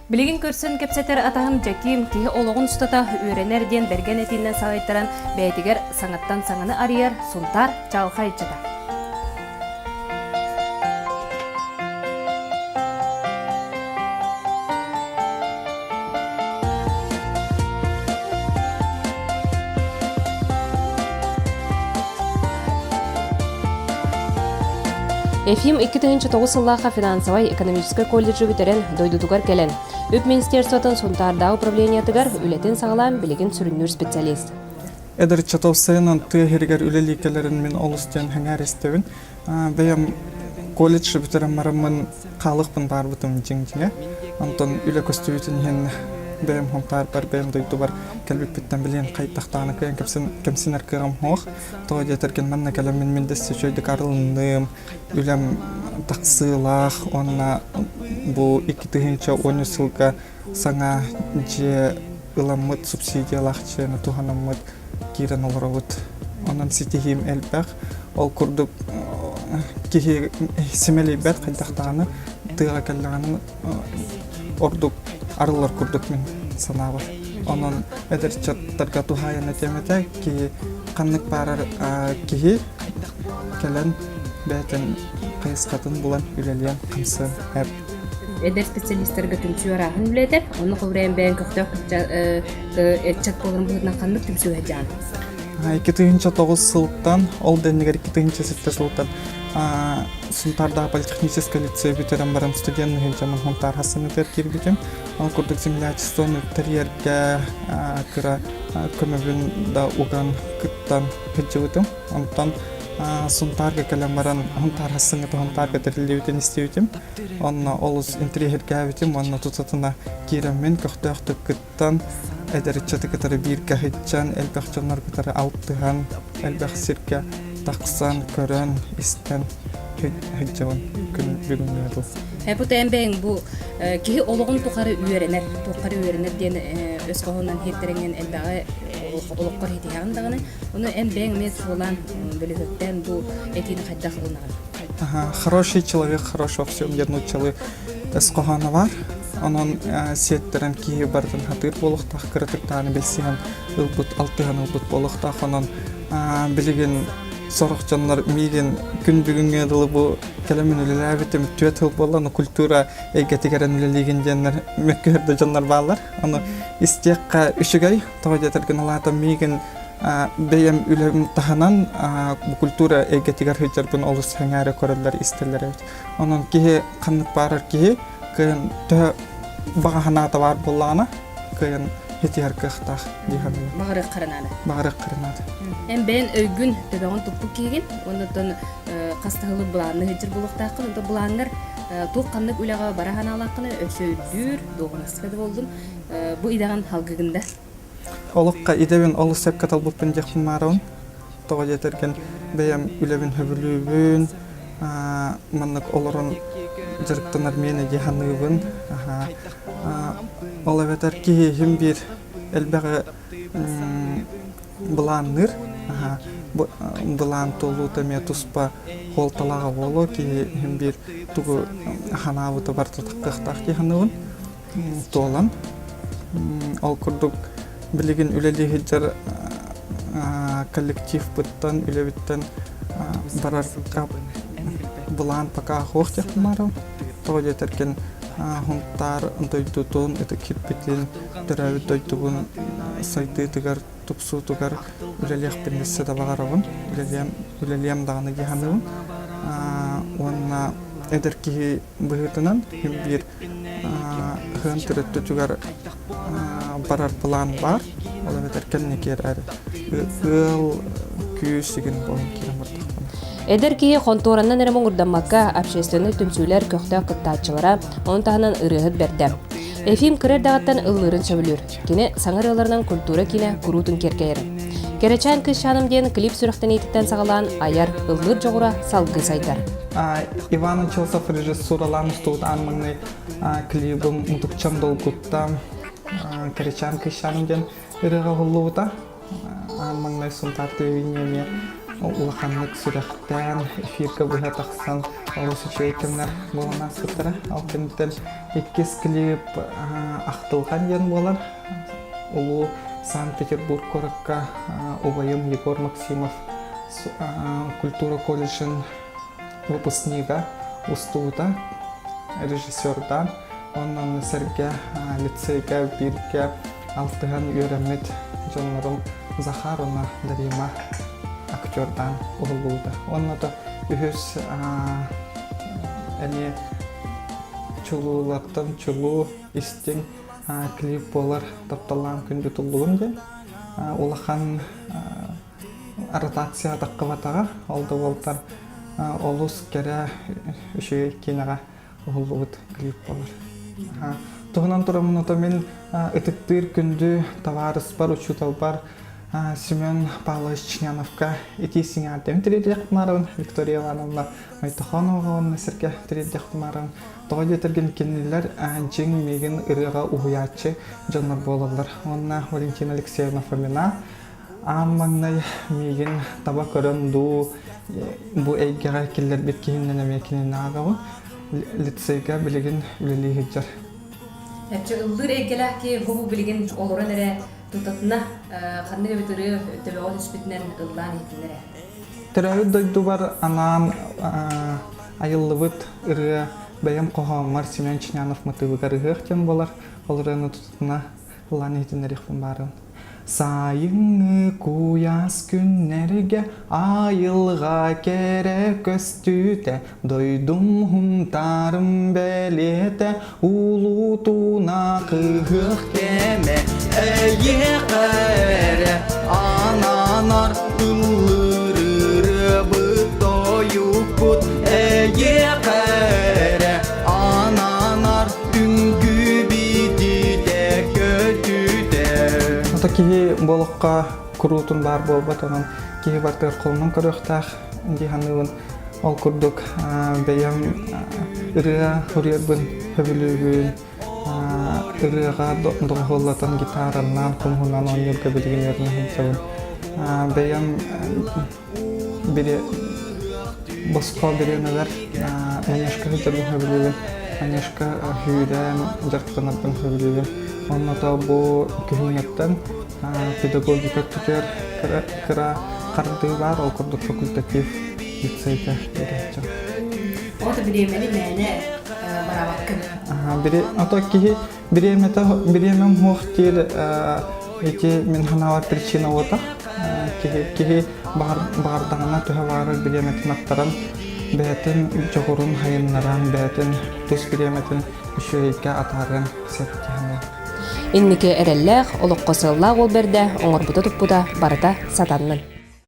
Билигин көрсөн кэпсэтэр атаһым Дьэкиим киһи олоҕун устата үөрэнэр диэн бэргэн этиинэн салайтаран бэйэтигэр саҥаттан саҥаны арыйар Сунтаар чаҕылхай ыччата. Ефим 2009 сыллаахха финансовай-экономическай колледжы бүтэрэн, дойдутугар кэлэн, Үп министерствотын Сунтаардааҕы управлениетыгар үлэтин саҕалаан билигин сүрүннүүр специалист. Эдэр ыччат тыа иһигэр үлэлии кэлэрин мин олус диэн сэҥээр истэбин. Бэйэм колледж бүтэрэн бараммын хаалыахпын баарбытым дьиҥ-дьиҥэ. Онтон үлэ көстүбүтүн иһин бэйэм Сунтаарбар, бэйэм дойдубар кэлбиппиттэн билигин хайдахтаҕына кыайан кэмсинэр кыаҕым суох. Тоҕо диэтэргин манна кэлэммин мин да үчүгэйдик арылынным, үлэм тахсыылаах уонна бу 2013 сылга саҥа дьиэ ыламмыт, субсидиялаах дьиэни туһанаммыт киирэн олоробут. Онон ситиһиим элбэх. Ол курдук киһи симэлийбэт хайдах даҕаны тыаҕа кэллэҕинэ ордук арыллар курдук мин санаабар. Онон эдэр ыччаттарга туһаайан этиэм этэ, киһи ханнык баарар киһи кэлэн бэйэтин хайысхатын булан үлэлиэн хамсыан эп. Эдэр специалистарга түмсүү арааһын үлэтэ, онно хобурээн бэйэн көхтөөх ыччат буоларын быһыытынан ханнык түмсүү сылдьаҕын? 2009 сылтан, ол дэннигэр 2007 сылтан Сунтаардаах политехническай лицей бүтэрэн баран студент сылдьаммын Сунтаар хасыныытыгар киирбитим. Ол курдук землячествоны тэрийэргэ кыра көмөбүн да уган кыттан сылдьыбытым. Онтон Сунтаарга кэлэн баран Сунтаар хассыҥҥыта Сунтаарга тэриллибитин истибитим. Онно олус интэриэһиргээбитим уонна тутатына киирэммин көхтөөхтүк кыттан, эдэр ыччаты кытары бииргэ сылдьан, элбэх дьоннору кытары алтыһан, элбэх сиргэ тахсан, көрөн, истэн сылдьабын күн бүгүҥҥү дыл. Бу тээн бэйэҥ бу киһи олоҕун тухары үөрэнэр, тухары үөрэнэр диэн өс хоһоонунан иһиттэриҥин элбэҕи олоххор иһитиһэҕин даҕаны, ону эн бэйэҥ эмиэ суолаан бөлүһүөктээн бу этиини хайдах ылынаҕын? Хороший человек хорош во всем диэн нууччалыы өс хоһооно баар. Онон сиэттэрэн киһи барытын хатыыр буолуохтаах, кыратык даҕаны билсиһэн ылбыт, алтыһан ылбыт буолуохтаах. Онон билигин сорох дьоннор миигин күн бүгүҥҥэ дылы бу кэлэммин үлэлээбитим түөрт сыл буолла, но культура эйгэтигэр үлэлиигин диэннэр мөккүһэр да дьоннор бааллар. Ону истиэххэ үчүгэй, тоҕо диэтэргин ол аата миигин бэйэм үлэм таһынан бу культура эйгэтигэр сылдьарбын олус сэҥээрэ көрөллөр, истэллэр эбит. Онон киһи ханнык баарар киһи кыайан төһө баҕа санаата баар буоллаҕына кыайан ситиһэр кыахтаах дии саныыбын. Баҕарыаххара наада. Баҕарыаххара наада. Эн бэйэн өйгүн төбөҕүн туппут киһигин уонна хас да сылы былаанны сылдьар буолуохтааххын, онтон былааҥҥар туох ханнык үлэҕэ бара санаалааххына өссө үрдүүр, дуоһунаска да буоллун, бу идэҕин салгыгын да? Олоххо идэбин олус сөпкө талбыппын диэхпин баарабын. Тоҕо диэтэргин бэйэм үлэбин сөбүлүүбүн, маннык олорон дьарыктанар миэнэ дии саныыбын. Ол эбэтэр киһи иһин биир элбэҕи былаанныыр. Былаан туолуута эмиэ туспа суолталааҕа буолуо. Киһи иһин биир тугу санаабыта барыта таххыахтаах дии саныыбын. Туолан. Ол курдук билигин үлэлии сылдьар коллективпыттан, үлэбиттэн барар былаан пока суох диэхпин баарым. Тоҕо диэтэргин Сунтаар дойдутун, ытык сирбитин, төрөөбүт дойдубун сайдыытыгар, тупсуутугар үлэлиэхпин өссө да баҕарабын. Үлэлиэм, үлэлиэм даҕаны дии саныыбын. Уонна эдэр киһи быһыытынан син биир ыһыан төрөттүтүгэр барар былаан баар. Ол эбэтэр кэнники эрэр ыал күүс игин буолан киирэн бардахпына. Эдэр киһи хонтуоранан эрэ муҥурдаммакка, общественнай түмсүүлэр көхтөөх кыттааччылара, ону таһынан ырыаһыт бэрдэ. Ефим кыра эрдэҕиттэн ыллыырын сөбүлүүр. Кини саҥа ырыаларынан культура киинэ куруутун киэркэйэр. Кэрэчээн кыысчааным диэн клип сүрэхтэниититтэн саҕалаан айар, ыллыыр дьоҕура салгыы сайдар. Иван Очосов режиссуралаан устубут аан маҥнай клибым Мутукчам долгутта Кэрэчээн кыысчааным диэн ырыаҕа уһуллубута. Аан маҥнай Сунтаар телевидение эмиэ. улаханнык сүрэхтээн эфиргэ быһа тахсан олус үчүгэй кэмнэр буолан ааспыттара. Ол кэнниттэн иккис клип Ахтылҕан диэн буолар. Улуу Санкт-Петербург куоракка убайым Егор Максимов культура колледжын выпускнига устубута, режиссердаан. Онон сэргэ лицейгэ бииргэ алтыһан үөрэммит дьоннорум Захар уонна Дарима актердаан уһуллубута. Уонна да үһүс эмиэ чулуулартан чулуу истиҥ клип буолар тапталлаан күндү туллугум диэн улахан ротация таххыбатаҕа ол да буолтар олус кэрэ үчүгэй киинэҕэ уһуллубут клип буолар. Туһунан тураммын ото мин ытыктыыр күндү табаарыспар, учууталбар Семен Павлович Чняновка итии сиҥээрдэбин тириэрдиэхпин Виктория Ивановна Мойтохонова уонна сиргэ тириэрдиэхпин Тоҕо диэтэргин кинилэр дьиҥ миигин ырыаҕа уһуйааччы дьоннор буолаллар. Уонна Валентина Алексеевна Фомина аан маҥнай миигин таба көрөн дуу бу эйгэҕэ киллэрбит киһиннэн эмиэ кинини ааҕабын. Лицейгэ билигин үлэлии сылдьар. Эчи ыллыыр эйгэлээх киһи бу билигин олорон эрэ тутатына ханнык эбит ырыа төбөҕө түспүтүнэн ыллаан иһитиннэр ээ. Төрөөбүт дойдубар анаан айыллыбыт ырыа бэйэм хоһооммор Семен Ченянов матыыбыгар ыһыах диэн буолар. Ол ырыаны тутатына ыллаан иһитиннэриэхпин баарым. Сайыҥҥы куйаас күннэргэ айылҕа кэрэ көстүүтэ, дойдум хунтаарым бэлиэтэ, улуутуна ыһыах кэмэ, эйиэхэ эрэ ананар ыллыыр ырыабыт тойукпут, эйиэхэ эрэ ананар үҥкүү-битиитэ көтүтэ. Ото киһи буолукка куруутун баар буолбат, онон киһи барытыгар холунан көрүөхтээх дии саныыбын. Ол курдук бэйэм ырыа суруйарбын сөбүлүүбүн. Ырыаҕа доҕуһуоллатан гитаранан, хомуһунан оонньуурга билигин үөрэнэ сылдьабын. Бэйэм Бири босхо бириэмэбэр манежка сылдьарбын сөбүлүүбүн. Манежка сүүрэн дьарыктанарбын сөбүлүүбүн. Онно бу күһүҥҥэттэн педагогика өттүгэр кыра, кыра хардыы баар, ол курдук факультатив лицейгэ үөрэнчим. Ото бириэмэни мээнэ барабаккын. Бири, ото киһи Бириэмэтэ бириэмэм суох диир ити мин санаабар причина уота. Киһи киһи баҕардаҕына төһө баҕарар бириэмэтин аттаран бэйэтин дьоҕурун хайыннаран бэйэтин тус бириэмэтин үчүгэйгэ атаарыан сөп дии Инники эрэллээх, олоххо сыаллаах уол бэрдэ, оҥорбута-туппута барыта сатаннын.